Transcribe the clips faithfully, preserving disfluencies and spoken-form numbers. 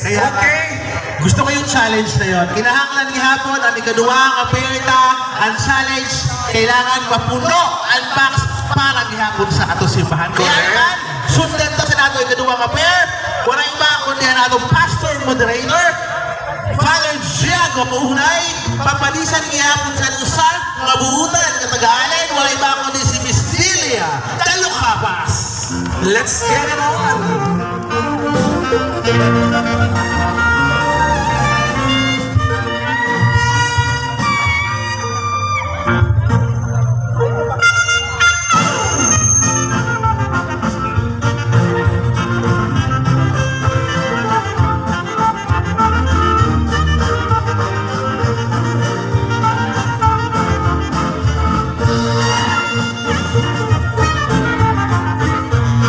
Kaya, okay, gusto ko yung challenge na yon. Kinahanglan gihapon an ikaduha nga pair ta, an challenge, kailangan mapuno an box para gihapon sa ato simbahan. Kaya naman, sundan ta sa nato ikaduha nga pair. Waray iba kundi an ato pastor moderator, Father Diego Mauhunay, papalisan gihapon sa usa nga buutan nga taga-alin, waray iba kundi si Miss Delia Dalucapas. Let's get it on!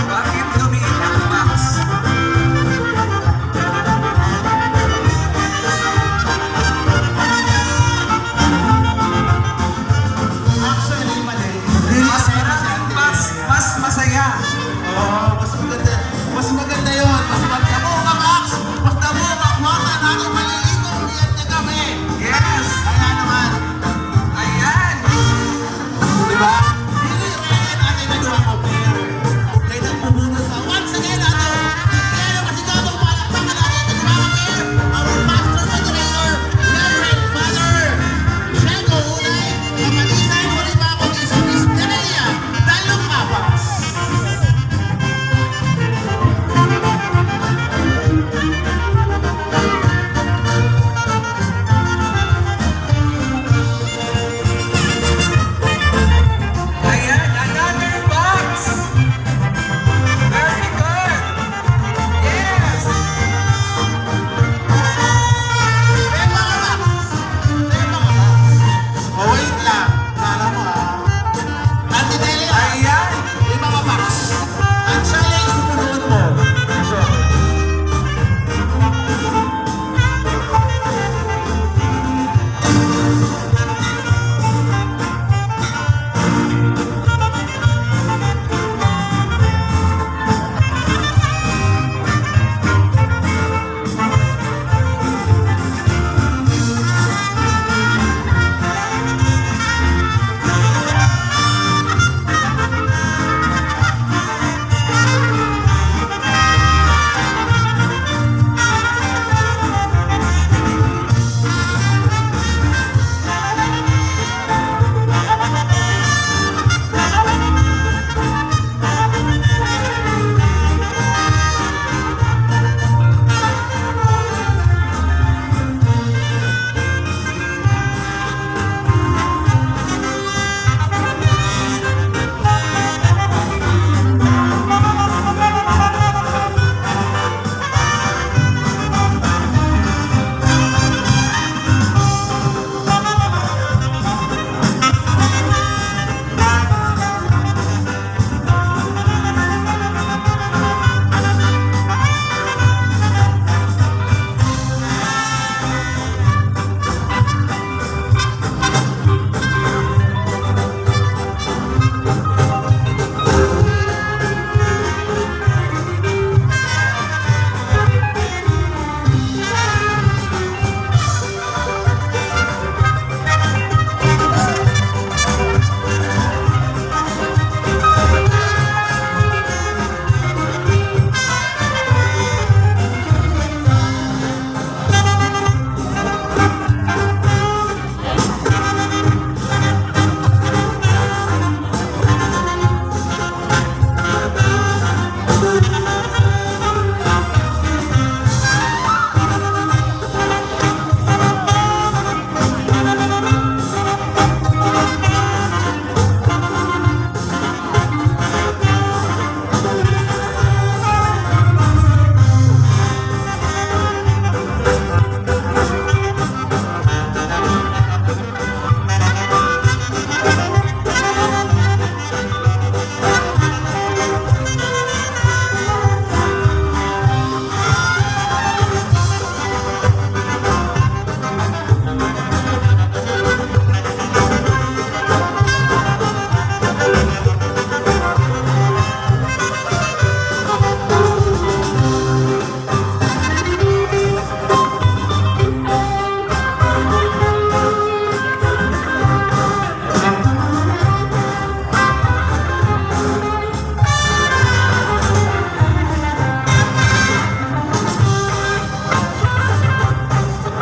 Bakit lumiit ang box?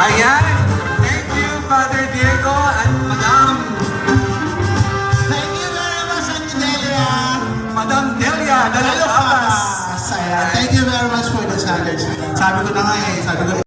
Ayan. Thank you, Father Diego and Madam. Thank you very much, Auntie Delia. Madam Delia, Delia Apas. Ayan. Thank you very much for the challenge. Sabi ko na nga eh, sabi ko